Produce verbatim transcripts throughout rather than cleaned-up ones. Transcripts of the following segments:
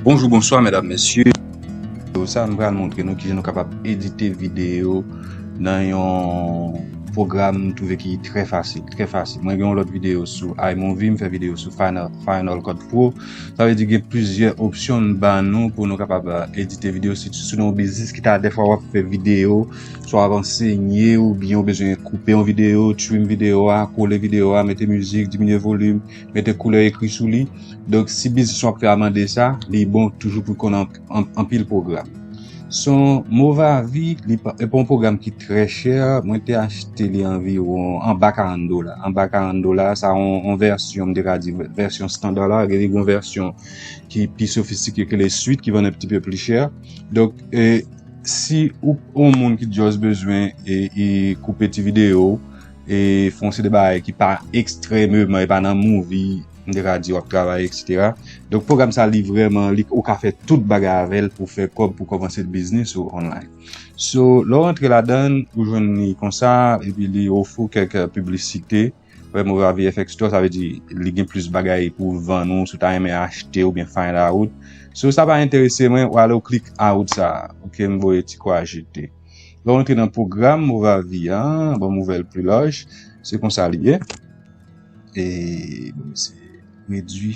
Bonjou, bonswa, medam, mesye. Sa, m pral montre nou kijan nou kapab edite videyo nan yon pwogram m twouve ki trè fasil, trè fasil. Mwen gen yon lòt videyo sou iMovie, m fè videyo sou Final, Final Cut Pro. Sa vle di gen plizyè opsyon m ban nou pou nou kapab, eh, edite videyo, sitou si nou yon biznis ki ta dèfwa w ap fè videyo, swa w ap ansenye oubyen w bezwen koupe yon videyo, trim videyo a, kole videyo a, mete mizik, diminye volim, mete koulè, ekri sou li. Donk, si biznis w ap fè a mande sa, li bon toujou pou l konn an-, an-, anpil pwogram. Son Movavi, li pa, e pa yon pwogram ki trè chè, mwen te achte li anviwon anba karant dola. Anba karant dola, sa yon, yon vèsyon, m te ka di vè-, vèsyon estanda la, gen yon vèsyon ki pi sofistike ke le suite, ki vann un petit peu plus cher. Donk, e, si ou yon moun ki just bezwen e, e koupe ti videyo, e fè yon seri de bagay ki pa ekstrèmeman, e pa nan movie, m te ka di w ap travay, et cetera. Donk, pwogram sa, li vrèman, li, ou ka fè tout bagay avè l pou fè kòb, pou kòmanse biznis ou online. So, lè w rantre ladan l, ou jwenn li konsa, epi li ofri w kèk piblisite. Wè, Movavi F X Store, sa vle di, li gen plis bagay pou vann ou, si w ta renmen achte oubyen find out. So, sa pa enterese mwen, ou ale w klik out sa. Ok, m voye ti kwa jete. Lè w rantre nan pwogram Movavi a, ban m ouvè l pi laj, se konsa li ye. E, bon, se redui,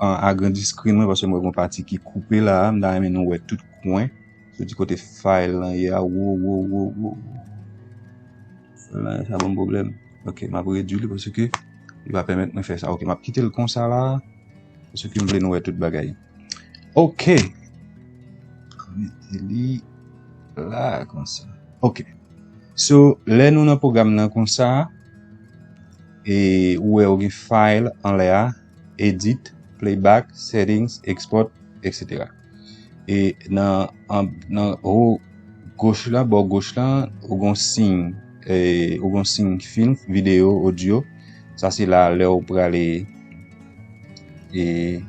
an, agrandi screen mwen, paske mwen gen yon pati ki koupe la, m ta renmen nou wè tout kwen. Soti kote file lan ye a, wo, wo, wo, wo. File lan sa ban m pwoblèm. Ok, m ap redui li paske li pa pèmèt mwen fè sa. Ok, m ap kite l konsa la. Paske m vle nou wè tout bagay. Ok. Mete li la, konsa. Ok. So, lè nou nan pwogram nan konsa, e ou wè ou gen file anlè a, edit, playback, settings, export, et cetera. E nan, an, nan o goch la, bò goch la, ou gon siy, e, ou gon siy film, videyo, audio. Sa se la lè ou prale, e,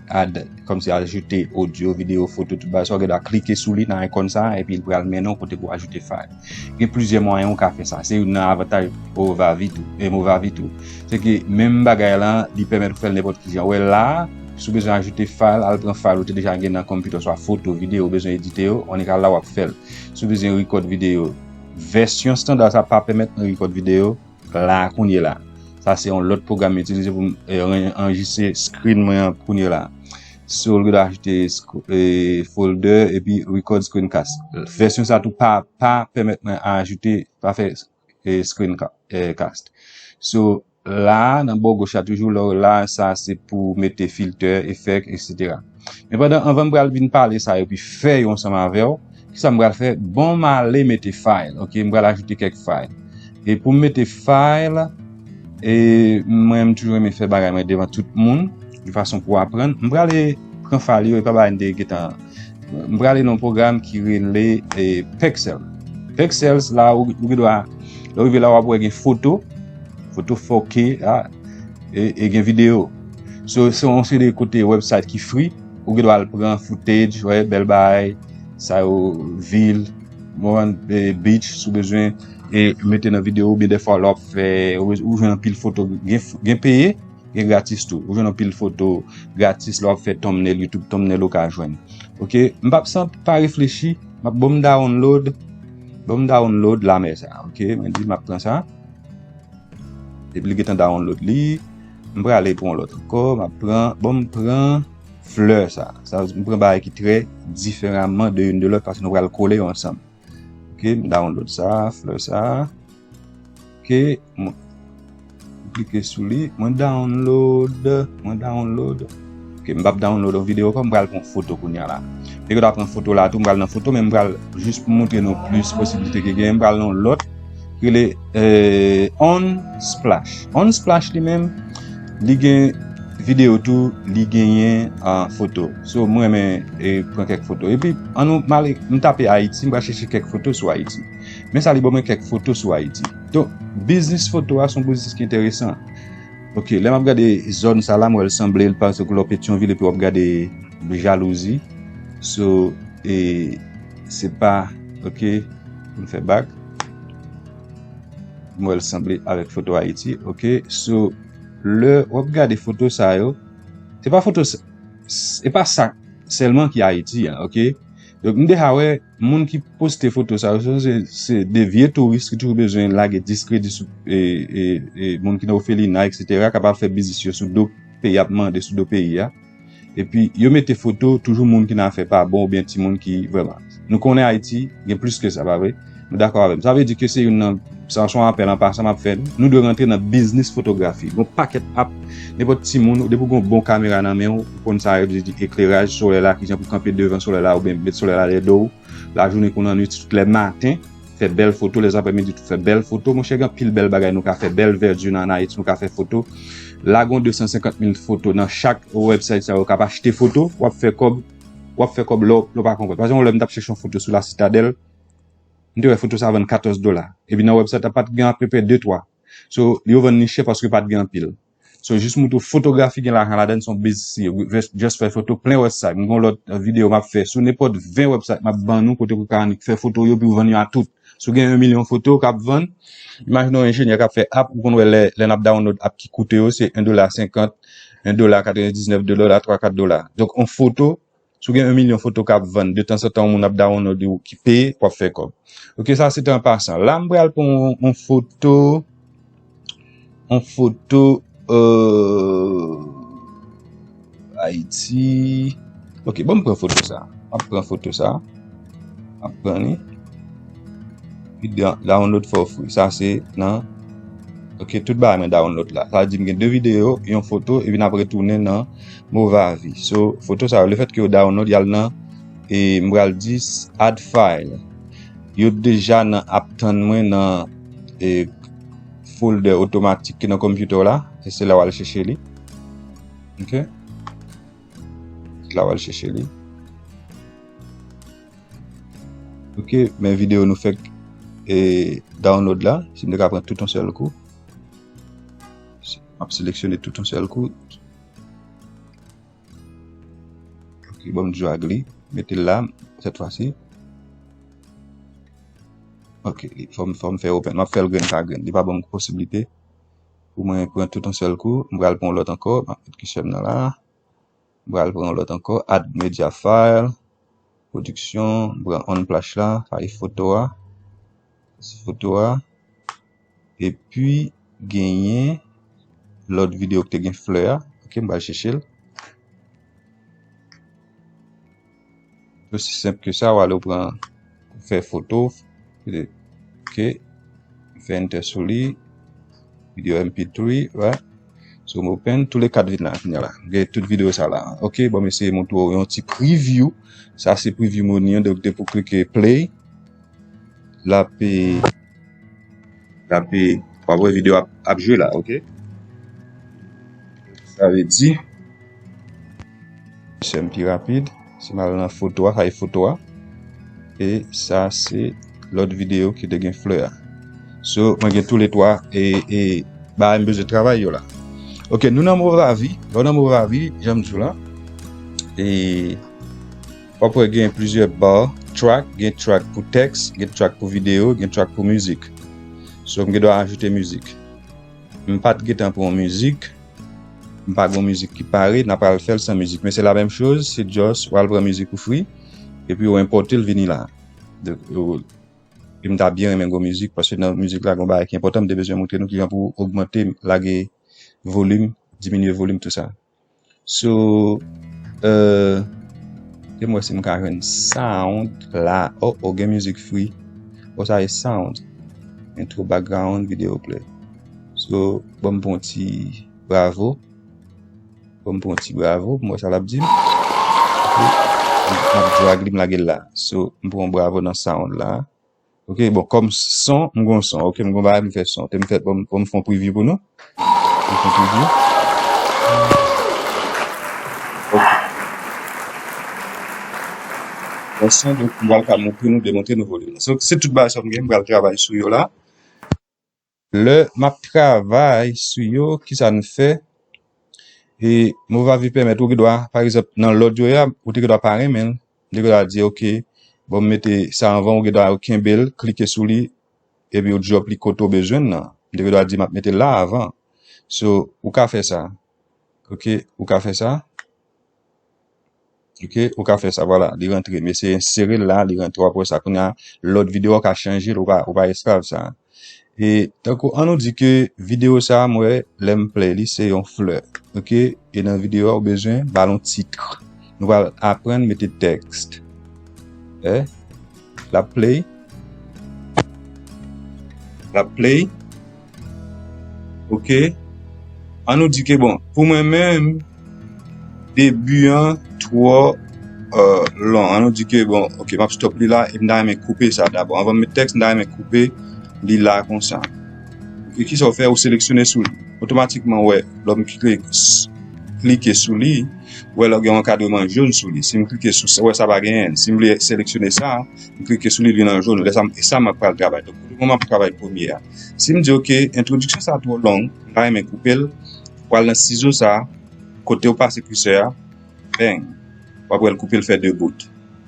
add, kòmsi ajoute audio, videyo, foto, tout bagay. Sa ou gen dwa klike sou li nan ikòn sa, epi l pral mennen w kote pou ajoute file. Gen plizyè mwayen ou ka fè sa. Se youn nan avantaj Movavi tou, e Movavi tou. Se ke menm bagay la, li pèmèt ou fè l nenpòt ki jan. Ou wè la, si w bezwen ajoute file, al pran file ou te deja gen nan konpitè, swa foto, videyo, ou bezwen edite yo, on est là w ap fè l. Si w bezwen record videyo, vèsyon estanda sa pa pèmèt mwen record videyo la kounye la. Sa se yon lòt pwogram m itilize pou m, eh, anrejistre screen mwen an kounye la. So, ou gen dwa ajoute sc-, eh, folder epi record screencast. Vèsyon sa tou pa, pa pèmèt mwen ajoute, pa fè, eh, screen ca-, eh, cast. So, la, nan bò goch la toujou, lè w la, sa se pou mete filtè, efèk, et cetera. Men pandan, anvan m pral vin pale sa yo, epi fè yo ansanm avè w, kisa m pral fè? Bon, m ale mete file, ok? M pral ajoute kèk file. E pou m mete file, e mwen, m toujou renmen fè bagay mwen devan tout moun, de fason pou aprann. M prale pran file yo, e pa bagay m te gentan. M prale nan yon pwogram ki rele, e, Pexels. Pexels, la, ou, ou gen dwa, lè w rive la, w ap wè gen foto, foto four K, a, e, e gen videyo. So, se yon seri de kote website ki free, ou gen dwa al pran footage, wè, bèl bagay, sa yo, vil, mwen, e, beach, si w bezwen, e mete nan videyo, oubyen dèfwa lè w ap fè, ou, ou jwenn anpil foto, gen, gen peye, gen gratis tou. Ou jwenn anpil foto gratis lè w ap fè thumbnail, YouTube thumbnail ou ka jwenn. Ok, m p ap san pa reflechi, m ap bon m download, bon m download lamè sa. Ok, mwen di m ap pran sa. Epi li gentan download li. M prale pran yon lòt ankò, m ap pran, bon m pran flè sa. Sa, m pran bagay ki trè diferaman de youn de lòt paske nou pral kole yo ansanm. Ok, m download sa, flè sa. Ok, mwen klike sou li, mwen download, mwen download. Ok, m p ap download yon videyo ankò, m pral pran foto kounye a la. Mwen gen dwa pran foto la tou, m pral nan foto, men m pral jis pou montre nou plis posiblite ke gen, m pral nan lòt, ki rele, eh, Unsplash. Unsplash li menm, li gen videyo tou, li genyen, ah, foto. So, mwen renmen, eh, pran kèk foto. Epi, an nou, m ale, m tape Ayiti, m pral chèche kèk foto sou Ayiti. Men sa li ban mwen kèk foto sou Ayiti. Donk, biznis foto a se yon biznis ki enteresan. Ok, lè m ap gade zòn sa la, m wè l sanble, l pase koulè Petyonvil, epi w ap gade jalouzi. So, e, se pa, ok, pou m fè bak. M wè l sanble avèk foto Ayiti, ok? So, lè w ap gade foto sa yo, se pa foto, s- s- se pa sa sèlman ki Ayiti an, ok? Donk, m deja wè moun ki poste foto sa yo, se, se de vye touris ki toujou bezwen lage diskredi sou e, e, e, moun ki nan òfelina, etsetera, k ap al fè biznis yo sou do peyi, ap mande sou do peyi a. Epi, yo mete foto toujou moun ki nan afè pa bon oubyen timoun ki vrèman. Nou konnen Ayiti gen plis ke sa, pa vre? Nou dakò avè m. Sa vle di ke se youn nan, sa se yon apèl an pasan m ap fè nou. Nou dwe rantre nan biznis fotografi. Gon pakèt app, nenpòt timoun, depi w gon bon kamera nan men w, ou konn sa yo di ekleraj solèy la, kijan pou kanpe devan solèy la, oubyen met solèy la dèyè do w, lajounen kou lannwit, tout lè maten, fè bèl foto, lèzaprèmidi tou fè bèl foto. Monchè, gen anpil bèl bagay nou ka fè, bèl vèdi nan Ayiti, nou ka fè foto. Lage yon de san senkant mil foto nan chak website sa yo k ap achte foto, w ap fè kòb, w ap fè kòb lè w lè w pa konprann. Pa egzanp, yon lè m t ap chèche yon foto sou La Citadelle, m te wè foto sa vann katòz dola. Epi nan website la pa t gen apeprè de twa. So, yo vann li chè paske pa t gen anpil. So, jis montre w fotografi gen lajan ladan l, se yon biznis li ye. Just fè foto plen website. M gen yon lòt, eh, videyo m ap fè sou nenpòt ven website m ap ban nou kote pou w ka annik fè foto w yo, epi w vann yo a tout. Si w gen yon milyon foto k ap vann, imajine w enjenyè k ap fè app, ou konn wè lè, lè n ap download app ki koute yo, se en dola senkant, en dola katrevendiznèf, de dola, twa, kat dola. Donk, yon foto, si w gen yon milyon foto k ap vann, detanzantan yon moun ap download ou ki peye, w ap fè kòb. Ok, sa se te an pasan. La, m pral pran yon, yon foto, yon foto, euh, Ayiti. Ok, bon, m pran foto sa. M ap pran foto sa. M ap pran li. Epi da- download for free. Sa se nan. Ok, tout bagay mwen download la. Sa vle di m gen de videyo, yon foto, epi n ap retounen nan Movavi. So, foto sa yo, lefètke yo download, y al nan, e, m pral di, add file. Yo deja nan ap tann mwen nan, e, folder otomatik ki nan konpitè w la. E se la w al chèche li. Ok? Se la w al chèche li. Ok, men videyo nou fèk, e, download la. Si m te ka pran tout yon sèl kou. M ap seleksyone tout yon sèl kou. Ok, bon, m drag li. Mete l la, sèt fwa si. Ok, fò m, fò m fè open. M ap fè l grenn pa grenn. Li pa ban m posiblite pou mwen pran tout yon sèl kou. M pral pran yon lòt ankò. M ap met kesyon nan la. M pral pran yon lòt ankò. Add media file. Pwodiksyon. M pran on plash la. Sa e foto a. Foto a. Epi, genyen lòt videyo ki te gen flè a. Ok, m pral chèche l. Osi senp ke sa, w ale w pran, fè foto. Ok. Fè enter sou li. Videyo M P three, right? So, m open, tou le kat vin la, kounye a la. Gen tout videyo sa la. Ok, bon, m eseye montre w yon ti preview. Sa se preview mode li an, donk depi w klike play, l ap, l ap, w ap wè videyo ap, ap jwe la, ok? Sa vle di, se m pi rapid, si m al nan foto a, sa e foto a. E sa se lòt videyo ki te gen flè a. So, mwen gen tou le twa e, e bagay m bezwen travay yo la. Ok, nou nan Movavi. Lè w nan Movavi, jan m di w la. E w ap wè gen plizyè bar, track, gen track pou tèks, gen track pou videyo, gen track pou mizik. So, m gen dwa ajoute mizik. M pa t gentan pran mizik. M pa gen mizik ki pare, n ap al fè l san mizik. Men se la menm choz, se just, w al pran mizik ou free, epi w enpòte l vini la. Donk, yo, e m ta byen renmen gen mizik, paske nan mizik la, gen bagay ki enpòtan, m te bezwen montre nou kijan pou ogmante, lage volim, diminye volim, tou sa. So, euh, ke m wè si m ka jwenn sound la. Oh, oh, gen mizik free. Oh, sa e sound. Intro, background, video play. So, ban m pran ti bravo. Ban m pran ti bravo pou m wè sa l ap di m. Ok. M ap drag li, m lage l la. So, m pran bravo nan sound la. Ok, bon, kòm son, m gon son. Ok, m gon bagay, m fè son. Te m fè, bon, bon, m fè yon preview pou nou. M fè yon preview. Ok. Bon, son, donk, m pral ka montre nou, demontre nou volim. So, se tout bagay sa m gen, m pral travay sou yo la. Lè m ap travay sou yo, kisa n fè? E Movavi pèmèt ou gen dwa, pa egzanp, nan lòd yo ye a, ou te gen dwa pa renmen l. Ou te gen dwa di, ok, bon, m mete sa anvan, ou gen dwa kenbe l, klike sou li, epi ou drop li kote w bezwen l nan. M te gen dwa di m ap mete l la avan. So, ou ka fè sa. Ok, ou ka fè sa. Ok, ou ka fè sa, vwala, li rantre. M eseye ensere l la, li rantre, w ap wè sa. Kounye a, lòt videyo a w ka chanje l, ou pa, ou pa esklav sa. E tankou, an nou di ke videyo sa a, m wè, lè m play li, se yon flè. Ok, e nan videyo a, ou bezwen ba l yon tit. Nou pral aprann mete tèks. Eh, l ap play. L ap play. Ok. An nou di ke, bon, pou mwen menm, debi an twò euh, long. An nou di ke, bon, ok, m ap stop li la, e m ta renmen koupe sa dabò. Anvan m met tèks, m ta renmen koupe li la konsa. E kisa w fè? Ou seleksyone sou li. Otomatikman, wè, lè m klike, klike sou li, wè, lè gen yon ankadreman jòn sou li. Si m klike sou sa, wè, sa pa genyen. Si m vle seleksyone sa, m klike sou li, li nan jòn. Lè sa, e sa m ap pral travay. Donk, pou le moman, m ap travay premye a. Si m di, ok, entwodiksyon sa twò long, m ta renmen koupe l, pral nan sizo sa, kote w pase kisè a, bang, w ap wè l koupe l fè de bout.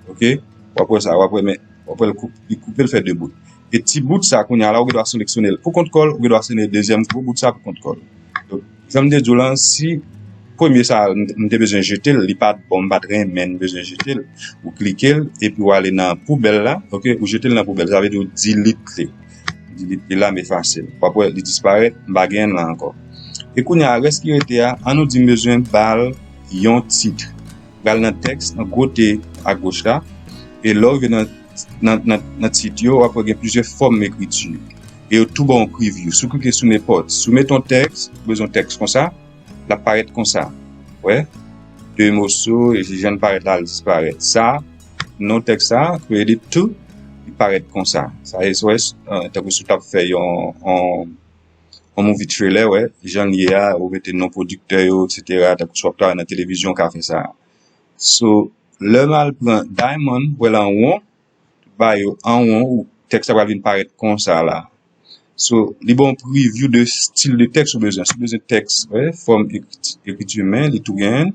Ok? W ap wè sa, w ap wè, men, w ap wè l koup-, li koupe l fè de bout. E ti bout sa, kounye a la, ou gen dwa seleksyone l pou kont kò l, ou gen dwa seleksyone dezyèm gwo bout sa pou kont kò l. Donk, jan m te di w lan, si premye sa, m, m te bezwen jete l, li pa t bon, m pa t renmen, m bezwen jete l, ou klike l, epi w ale nan poubèl la, ok, ou jete l nan poubèl, sa vle di ou delete li. Delete li la, m efase l. W ap wè, li disparèt, m pa genyen l la ankò. E kounye a, rès ki rete a, an nou di m bezwen ba l yon tit. Pral nan tèks, nan gwo T agoch la. E lè w rive nan, nan, nan, nan tit yo, w ap wè gen plizyè fòm ekriti. E yo tou ba w yon preview. Si w klike sou nenpòt, si w mete yon tèks, ou bezwen yon tèks konsa, l ap parèt konsa. Wè? De moso, e jan l parèt la, l disparèt. Sa, non tèks sa, created to, li parèt konsa. Sa, S O S, euh, tankou si w t ap fè yon, yon, yon movie trailer, wè, jan l ye a, ou mete non pwodiktè yo, et cetera, tankou si w ap travay nan televizyon, w ka fè sa. So, lè m al pran Diamond, wè l an won, ba yo an won, ou tèks la pral vin parèt konsa la. So, li ba w yon preview de stil de tèks ou bezwen. Si w bezwen tèks, wè, fòm ekriti, ekriti men, li tou gen.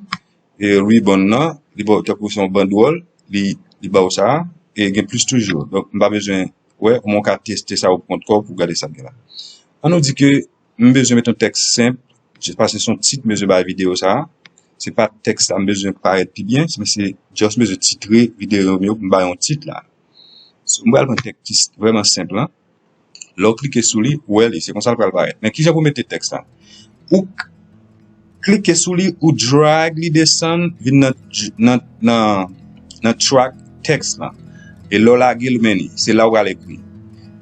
E ribbon nan, li ba w tankou se yon bandwòl, li, li ba w sa, e gen plis toujou. Donk, m pa bezwen, wè, ou ka teste sa ou kont kò w pou w gade sa k gen la. An nou di ke m bezwen met yon tèks senp, paske se yon tit m bezwen bay videyo sa a. Se pa tèks la m bezwen parèt pi byen, men se just m bezwen titre videyo m yo pou m bay yon tit la. So, m pral pran tèks ki s-, vrèman senp lan. Lè w klike sou li, ou wè li, se konsa l pral parèt. Men kijan pou w mete tèks la? Ou k-, klike sou li, ou drag li desann, vin nan, nan, nan, nan track tèks la. E lè w lage l, men li, se la w pral ekri.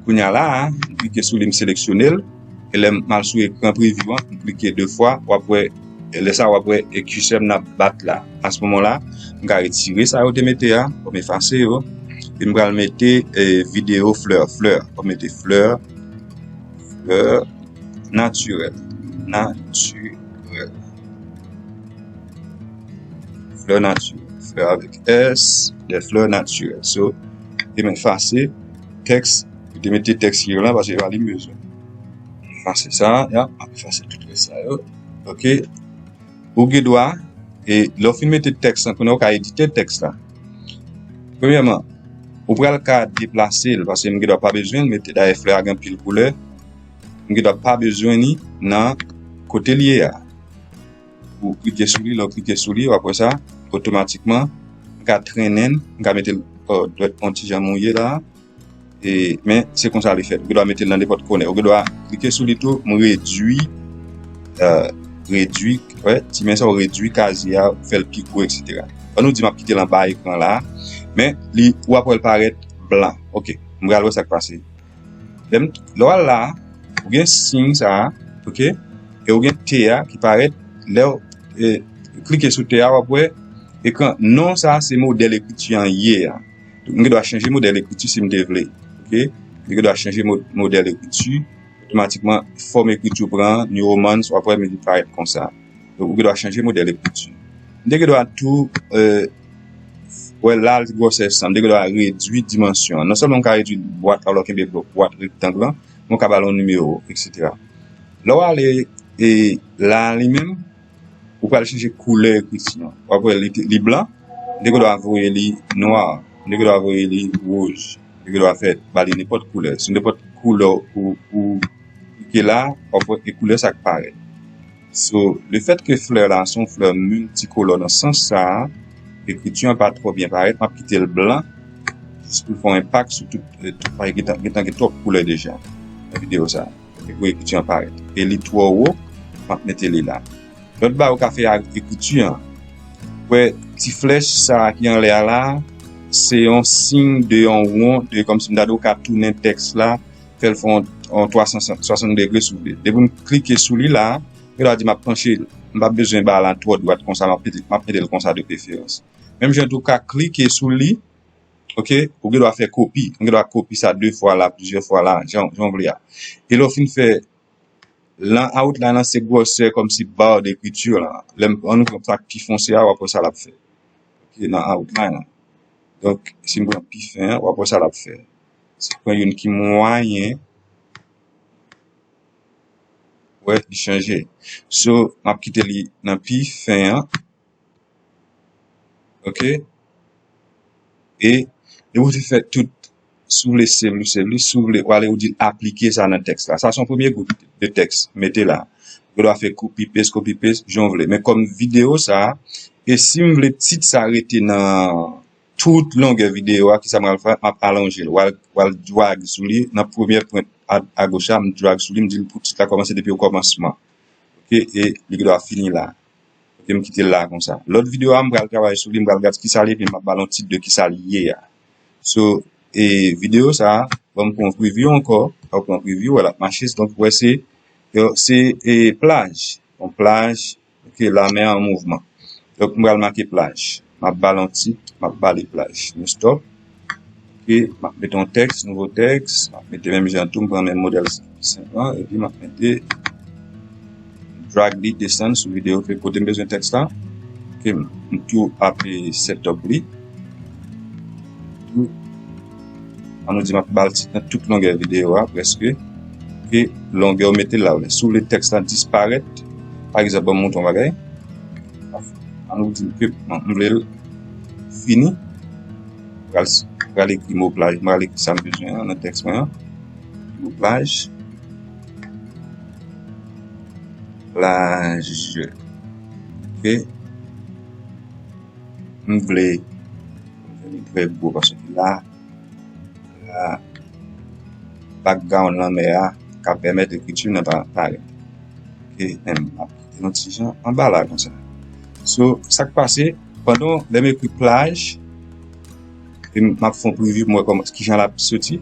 Kounye a la a, m klike sou li, m seleksyone l. E lè m al sou ekran preview an, m klike de fwa, w ap wè, e lè sa a w ap wè e kisè m nan bat la. A se moman la, m ka retire sa yo te mete a, m efase yo. E m pral mete, e, videyo flè, flè. M mete flè, flè natirèl. Natirèl. Flè natirèl. Flè avèk S, des fleurs naturelles. So, e m efase tèks, m te mete tèks yo la, paske se pa li m bezwen. Efase sa, ya, m ap efase tout rès sa yo. Ok. Ou gen dwa, e lè w fin mete tèks lan, kounye a ou ka edite tèks la. Premyèman, ou pral ka deplase l, paske m gen dwa pa bezwen l, mete dayè flè a gen anpil koulè. M gen dwa pa bezwen li nan kote l ye a. Ou klike sou li, lè w klike sou li, w ap wè sa, otomatikman, m ka trennen l, m ka mete l, o, dwèt yon ti jan mouye la. E, men, se konsa li fèt. Ou gen dwa mete l nan nenpòt kònè. Ou gen dwa klike sou li tou, m redui, euh, redui, wè, ti men sa, ou redui kazye a, ou fè l pi gwo, et cetera. An nou di m ap kite l anba ekran la, men li, w ap wè l parèt blan. Ok, m pral wè sa k pase. Lè m, lè w al la, ou gen siy sa a, ok, e ou gen T a ki parèt, lè w, e, klike sou T a, w ap wè ekran, non sa a se modèl ekriti an ye a. M gen dwa chanje modèl ekriti si m te vle. Ok? M gen dwa chanje mo-, modèl ekriti. Otomatikman, fòm ekriti ou pran, New Roman, w ap wè, men li parèt konsa. Donk, ou gen dwa chanje modèl ekriti. M te gen dwa tou, euh, wè, laj gwosè san, m te gen dwa redui dimansyon an. Non sèlman m ka redui bwat la, lè w kenbe bwat rektang lan, men w ka ba l yon nimewo, et cetera. Lè w ale, e, la li menm, ou pral chanje koulè ekriti an. W ap wè li, li blan, m te gen dwa voye li nwa, m te gen dwa voye li wouj, m te gen dwa fè, ba li nenpòt koulè. Si nenpòt koulè ou, ou klike la, w ap wè e koulè sa k parèt. So, lefètke flè la se yon flè miltikolò nan sans sa a, ekriti an pa twò byen parèt, m ap kite l blan, jis pou l fè yon enpak sou tout, eh, tout, paske gentan, gentan gen twòp koulè deja nan videyo sa a. E pou ekriti an parèt. E li twò wo, m ap mete li la. Lòt bagay ou ka fè ak ekriti an. Wè, ti flèch sa a ki anlè a la, se yon siy de yon won, de kòmsi m ta di w ka tounen tèks la, fè l fè yon, yon twa san swasant degre si w vle. Depi m klike sou li la, ou ta di m ap panche l. M p ap bezwen ba la twò dwat konsa, m ap mete, m ap mete l konsa de preferans. Menm jan tou, ou ka klike sou li, ok, ou gen dwa fè kopi. Ou gen dwa kopi sa de fwa la, plizyè fwa la, jan, jan w vle a. E lè w fin fè, lan outline lan se gwosè kòmsi ba de ekriti la. Lè m, ann nou pran sa k pi fonse a, w ap wè sa l ap fè. Ok, nan outline lan. Donk, si m pran pi fen an, w ap wè sa l ap fè. Si m pran youn ki mwayen, wè, li chanje. So, m ap kite li nan pi fen an. Ok? E, depi w fin fè tout, si w vle save li, save li, si w vle, w ale ou di l aplike sa nan tèks la. Sa se yon premye gwoup de tèks, mete la. Ou gen dwa fè copy paste, copy paste, jan w vle. Men kòm videyo sa, e si m vle tit sa rete nan tout longè videyo a, kisa m pral fè? M ap alonje l. W al, w al drag sou li nan premyè pwent a, agoch la, m drag sou li, m di l pou tit la kòmanse depi okòmansman. Ok, e li gen dwa fini la. Ok, m kite l la konsa. Lòt videyo a, m pral travay sou li, m pral gade kisa li, epi m ap ba l yon tit de kisa li ye a. So, e videyo sa, ban m pran yon preview ankò, ban m pran yon preview, wè l ap mache, donk, wè se, yo, se, e, plaj. Yon plaj, ok, lamè an mouvman. Donk, m pral make plaj. M ap ba l yon tit, m ap ba li plaj. Nou stop. Ok, m ap mete yon tèks, nouvo tèks. M ap mete menm jan tou, m pran menm modèl senp lan, epi m ap mete drag li desann sou videyo ke kote m bezwen tèks la. Ok, m tou ap setup li. Tou, an nou di m ap ba l tit nan tout longè videyo a, prèske. Ok, longè ou mete l la, ou si w vle tèks la disparèt, pa egzanp, ban m montre yon bagay. An nou di ke, bon, m vle l fini. Pral, pral ekri mo plaj, pral ekri sa m bezwen an nan tèks mwen an. Mo plaj. Plaj. Ok. M vle, m vle li trè gwo paske la, la, background lanmè a ka pèmèt ekriti nan pa, parèt. Ok, men m ap kite yon ti jan anba la konsa. So, sa k pase, pandan lè m ekri plaj, e m ap fè yon preview pou m wè kòman, kijan l ap soti.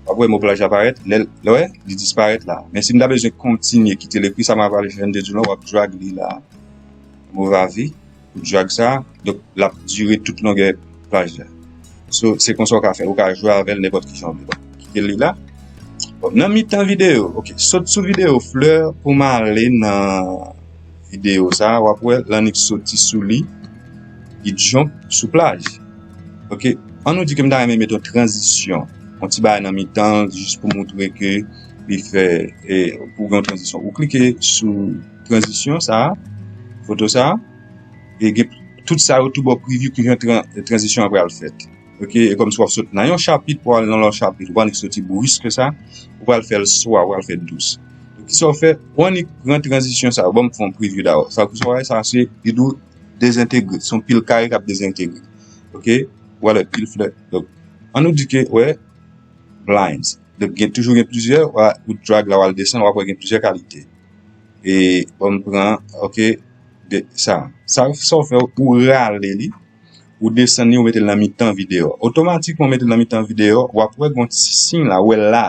W ap wè mo plaj la parèt, lè, lè w wè, li disparèt la. Men si m ta bezwen kontinye kite l ekri, sa m pral fè, jan m te di w la, w ap drag li la. Mo va vi. Pou drag sa, donk, l ap dire tout longè plaj la. So, se konsa w ka fè l. Ou ka jwe avè l nenpòt ki jan w vle. Bon, kite li la. Bon, nan mitan videyo, ok, sot sou videyo flè pou m ale nan videyo sa, w ap wè Lannix soti sou li, li jump sou plaj. Ok, an nou di ke m ta renmen mete yon tranzisyon, yon ti bagay nan mitan, jis pou montre ke li fè, e, pou gen yon tranzisyon. Ou klike sou tranzisyon sa, foto sa, e gen tout sa yo tou bò preview ki jan tran-, tranzisyon an pral fèt. Ok, e kòmsi w ap sot nan yon chapit pou al nan lòt chapit, ou pa annik soti brisk sa, ou pral fè l swa, ou pral fè dous. Donk, kisa w fè? Ou annik pran tranzisyon sa, ban m fè yon preview dabò. Sa, kisa w wè, sa se, li dou dezentegre, se yon pil kare k ap dezentegre. Ok, ou wè lè pil flè. Donk, an nou di ke, wè, blinds. Donk, gen, toujou gen plizyè, w a, ou drag la, w al desann, w ap wè gen plizyè kalite. E, bon, m pran, ok, de, sa. Sa, sa w fè, ou rale li, ou desann li, ou mete l nan mitan videyo. Otomatikman, ou mete l nan mitan videyo, w ap wè gon ti siy la, ou wè l la.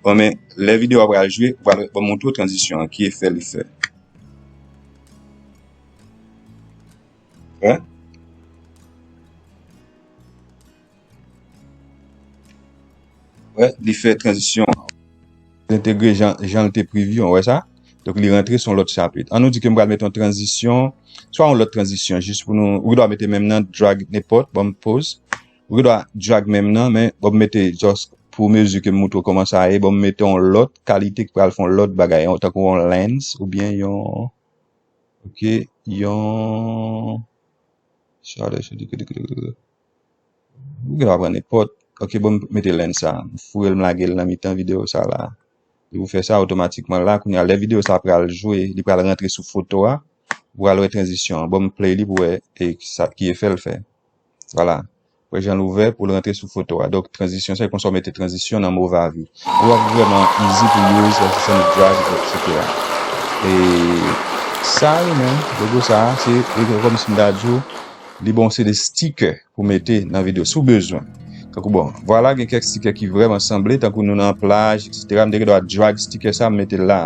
Bon, men, lè videyo a pral jwe, ou pral, bon, montre w tranzisyon an, ki efè li fè. Wè? Wè, li fè tranzisyon an. Entegre jan, jan l te preview an, wè sa? Donk, li rantre sou yon lòt chapit. An nou di ke m pral mete yon tranzisyon, swa yon lòt tranzisyon, jis pou nou, ou dwa mete menm nan, drag nenpòt, ban m pause. Ou dwa drag menm nan, men ban m mete just pou mezi ke m montre w kòman sa ye, ban m mete yon lòt kalite ki pral fè yon lòt bagay, yon, tankou yon lens, oubyen yon, ok, yon, shadow, shadow, shadow, shadow. Ou gen dwa pran nenpòt. Ok, bon, m mete lens sa. M foure l, m lage l nan mitan videyo sa la. Li pou fè sa otomatikman la. Kounye a, lè videyo sa pral jwe, li pral rantre sou foto a. Ou pral wè tranzisyon an. Bon, m play li pou wè e sa, ki efè l fè. Vwala. Wè jan l ouvè pou l rantre sou foto a. Donk, tranzisyon, se konsa w mete tranzisyon nan Movavi. Movavi vrèman easy to use, se yon drag, et cetera. E sa, li menm, logo sa, se, se kòm si m ta di w, li bon, se de sticker pou mete nan videyo, si w bezwen. Tankou, bon, vwala, gen kèk sticker ki vrèman sanble, tankou nou nan plaj, et cetera. M te gen dwa drag sticker sa, m mete l la.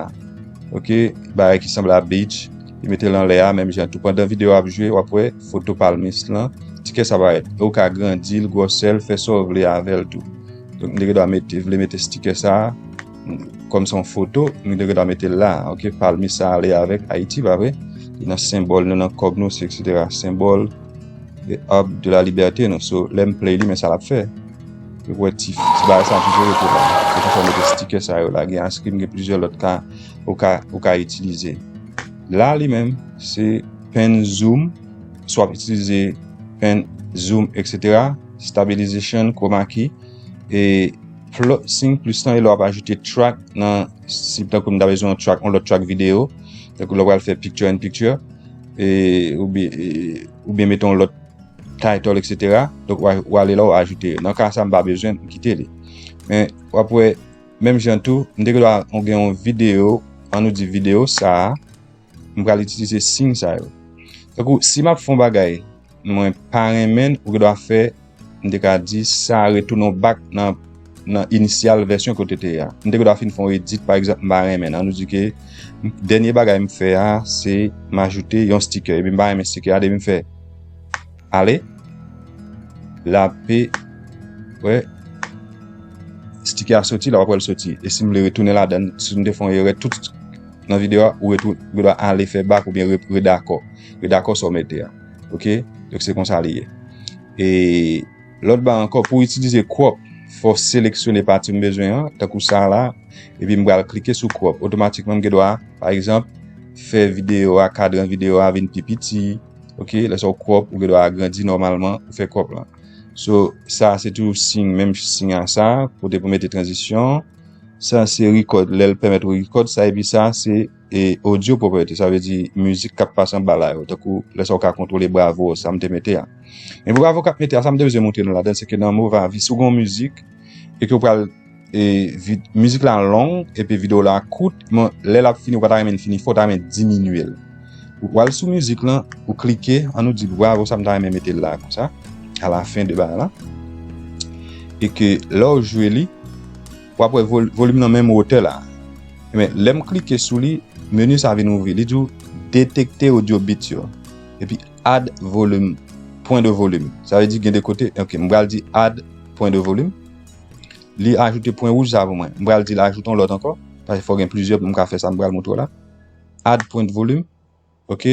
Ok, bagay ki sanble a beach, li mete l anlè a, menm jan tou. Pandan videyo a ap jwe, w ap wè foto palmis lan, sticker sa parèt. Ou ka grandi l, gwosè l, fè sa w vle avè l tou. Donk, m te gen dwa mete, vle mete sticker sa, kòm se yon foto, m te gen dwa mete l la, ok? Palmis sa ale avèk Ayiti, pa vre? Li nan senbòl nou, nan kòb nou, se et cetera. Senbòl e Arbre de la Liberté nou. So, lè m play li, men sa l ap fè. Ou wè ti, ti bagay sa toujou rete la. Se konsa w mete sticker sa yo la. Gen ice cream, gen plizyè lòt ka, ou ka, ou ka itilize. La, li menm, se pen zoom, swa w ap itilize pen zoom, et cetera. Stabilization, chroma key, e plot sync plus lan, e lè w ap ajoute track nan, si tankou m ta bezwen yon track, yon lòt track videyo, tankou lè w pral fè picture in picture, e, oubyen, e, oubyen mete yon lòt title, et cetera. Donk, w a, w ale la, w ajoute. Nan ka sa, m pa bezwen, m kite li. Men, w ap wè, menm jan tou, m te gen dwa gen yon videyo, ann nou di videyo sa a, m pral itilize siy sa yo. Tankou, si m ap fè yon bagay, mwen pa renmen l, ou gen dwa fè, m te ka di, sa retounen w back nan, nan inisyal vèsyon kote te ye a. M te gen dwa fin fè yon edit, pa egzanp, m pa renmen l. Ann nou di ke m, dènye bagay m fè a, se m ajoute yon sticker. Epi m pa renmen sticker a, depi m fè ale, l ape, wè, sticker a soti, la w ap wè l soti. E si m vle retounen ladan l, si m te fè yon erè, tout nan videyo a, ou retou-, ou dwa ale fè back oubyen re-, redakò. Redakò sa w mete a. Ok? Donk, se konsa li ye. E lòt bagay ankò, pou w itilize crop, fò w seleksyone pati m bezwen an, tankou sa la, epi m pral klike sou crop. Otomatikman, m gen dwa, pa egzanp, fè videyo a, kadran videyo a vin pi piti. Ok? Lè sa w crop, ou gen dwa agrandi nòmalman, ou fè crop lan. So, sa se tou siy, menm siy a sa, kote pou mete tranzisyon. Sa se record, lè l pèmèt ou record sa, epi sa se, e, audio property, sa vle di mizik k ap pase anba la yo, tankou lè sa w ka kontwole bravo, sa m te mete a. Men pou bravo k ap mete a, sa m te bezwen montre nou ladan, se ke nan Movavi, si w gen yon mizik, e ke w pral, e, vid-, mizik la long, epi videyo la kout, men lè l ap fini, ou pa ta renmen l fini fò, ou ta renmen diminye l. Ou pral sou mizik lan, ou klike, ann nou di bravo, sa m ta renmen mete l la, konsa, a la fen de bagay la. E ke lè w jwe li, w ap wè vol-, volim nan menm wotè la. Men, lè m klike sou li, meni sa vin ouvri. Li di w detekte audio beat yo. Epi add volume, point de volume. Sa vle di gen de kote, ok, m pral di add point de volume. Li ajoute pwen wouj sa pou mwen. M pral di l ajoute yon lòt ankò. Paske fò gen plizyè pou m ka fè sa, m pral montre w la. Add point volume. Ok.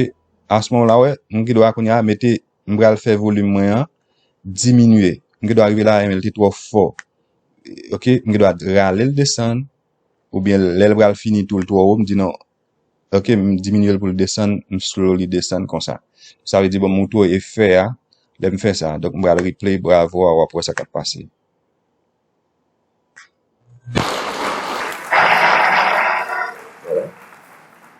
A se moman la, wè, m gen dwa kounye a mete, m pral fè volim mwen an diminye. M gen dwa rive la, men l te twò fò. Ok, m gen dwa rale l desann, oubyen lè l pral fini tou, l twò wo, m di non. Ok, m diminye l pou l desann, m slow li desann konsa. Sa vle di, bon, m montre w efè a, lè m fè sa. Donk, m pral replay bravo a, w ap wè sa k ap pase. Vwala.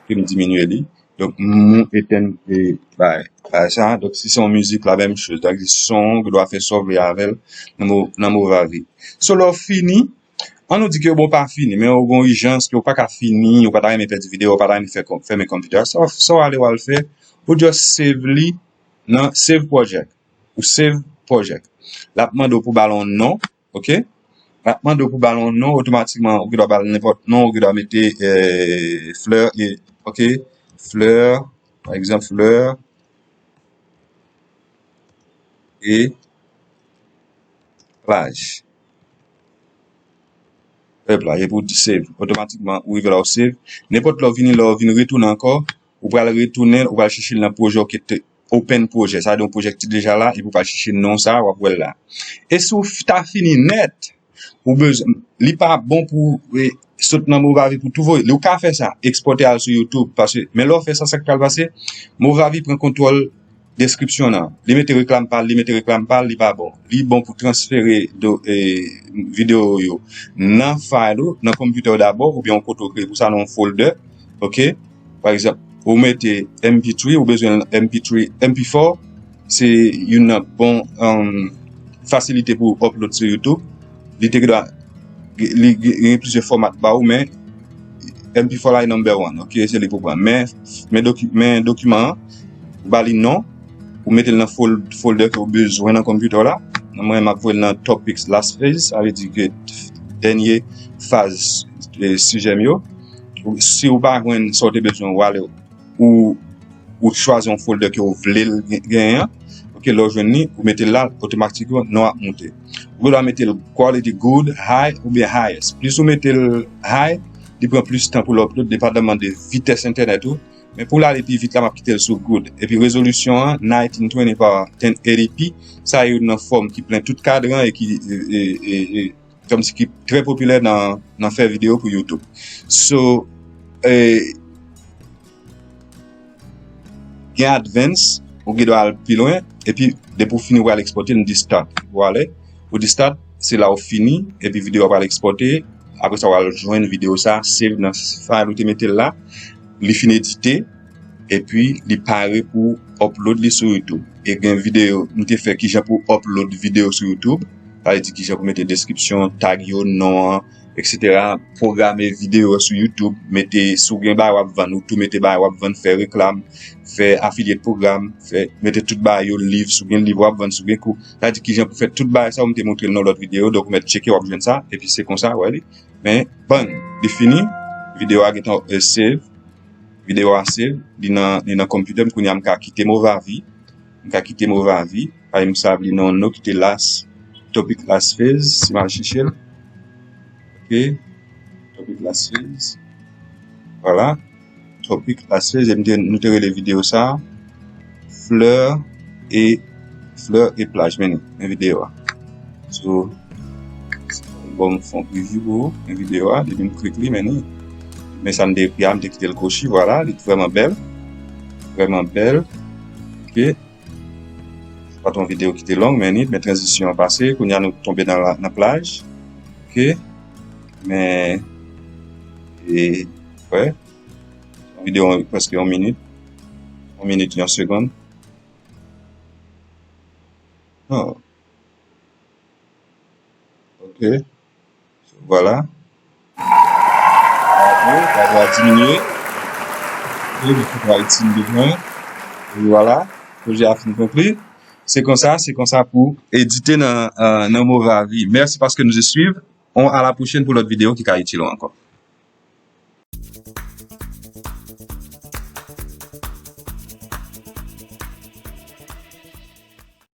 Ke m diminye li. Donk, m etenn, e, bay, bay sa. Donk, si se yon mizik, la menm choz. Donk, si son, ou dwa fè sa w vle avè l nan mo, nan Movavi. So, lè w fini, ann nou di ke, bon, pa fini, men ou gon ijans ke ou pa ka fini, ou pa ta renmen pèdi videyo, ou pa ta renmen fè kòm, fèmen kòm videyo. Sa, sa w ale w al fè, ou just save li nan save project. Ou save project. L ap mande w pou ba l yon non, ok? L ap mande w pou ba l yon non, otomatikman, ou gen dwa ba l nenpòt non, ou gen dwa mete, eh, flè, e, ok? Flè, pa egzanp, flè e plaj. Flè e plaj, epi ou di save. Otomatikman, ou rive la, ou save. Nenpòt lè w vini, lè w vin retounen ankò, ou pral retounen, ou pral chèche l nan pwojè w ki te open pwojè. Sa vle di yon pwojè ki te deja la, epi w pral chèche non sa, w ap wè l la. E si w f-, ta fini nèt, ou bezwen, li pa bon pou, e, sot nan Movavi pou tou voye. Ou ka fè sa, ekspòte al sou YouTube, paske, men lè w fè sa, sa k pral pase, Movavi pran kontwòl description nan. Li mete reklam pa l, li mete reklam pa l, li pa bon. Li bon pou transfere do, e, videyo yo nan file ou, nan konpitè w dabò, oubyen yon kote w kreye pou sa nan yon folder, ok? Pa egzanp, ou mete M P three, ou bezwen M P three, M P four, se youn nan bon, um, fasilite pou upload sou YouTube. Li te gen dwa, li, li gen plizyè fòmat ba ou, men M P four la e number one, ok, se li pou pran. Men, men, doki, men dokiman an, ou ba li non, ou mete l nan fol-, folder ke ou bezwen nan konpitè w la. Nan mwen, m ap voye l nan topics last phase, sa vle di ke dènye faz, e, sijè m yo. Ou, si ou pa jwenn sa w te bezwen, ou ale, ou, ou chwazi yon folder ke ou vle l gen-, genyen an. Ok, lè w jwenn li, ou mete l la, otomatikman, non ap moute. Ou gen dwa mete l quality good, high oubyen highest. Plis ou mete l high, li pran plis tan pou l upload, depandaman de vitès entènèt ou. Men pou l ale pi vit la, m ap kite l sou good. Epi rezolisyon an, nineteen twenty pa ten eighty p, sa youn nan fòm ki plen tout kadran e ki, e, e, e, e, kòmsi ki trè popilè nan, nan fè videyo pou YouTube. So, e, gen advance, ou gen dwa al pi lwen, epi depi w fini, w al ekspòte l, m di start. Ou ale, ou di start, se la ou fini, epi videyo a pral ekspòte, apre sa, w al jwenn videyo sa, save nan file ou te mete l la, li fin edite, epi li pare pou upload li sou YouTube. E gen videyo, m te fè kijan pou upload videyo sou YouTube, sa vle di kijan pou mete deskripsyon, tag yo, non an, et cetera. Pwograme videyo sou YouTube, mete, si w gen bagay w ap vann, ou tou mete bagay w ap vann, fè reklam, fè affiliate program, fè, mete tout bagay yo, liv, si w gen liv w ap vann, si w gen kou. Sa vle di kijan pou fè tout bagay sa yo, m te montre l nan lòt videyo, donk ou mèt tcheke, w ap jwenn sa, epi se konsa, wè li. Men, bang, li fini, videyo a gentan, e, save, videyo a save, li nan, li nan konpitè m, kounye a m ka kite Movavi, m ka kite Movavi, pa egzanp, m sa vle non, non, kite last, topic last phase, si m al chèche l. Ok, topic last phase. Vwala. Topic last phase, e m te, nou te rele videyo sa, flè e, flè e plaj, men, men videyo a. So, bon, m fè yon preview pou ou, men videyo a, depi m klik li, men ni. Men sa m te ekri a, m te kite l kwochi, vwala, li vrèman bèl. Vrèman bèl. Ok. Se pa t yon videyo ki te long, men ni, men tranzisyon an pase, kounye a nou tonbe nan la, nan plaj. Ok. Men, e, wè. Yon videyo prèske yon minit. Yon minit, yon segonn. Oh. Ok. Vwala. Apre, sa va diminye. E li tou va itil devan. E vwala. Pwojè a fin konkli. Se konsa, se konsa pou edite nan, euh, nan Movavi. Mèsi paske nou te swiv. On, à la prochaine pou lòt videyo ki ka itil ou ankò.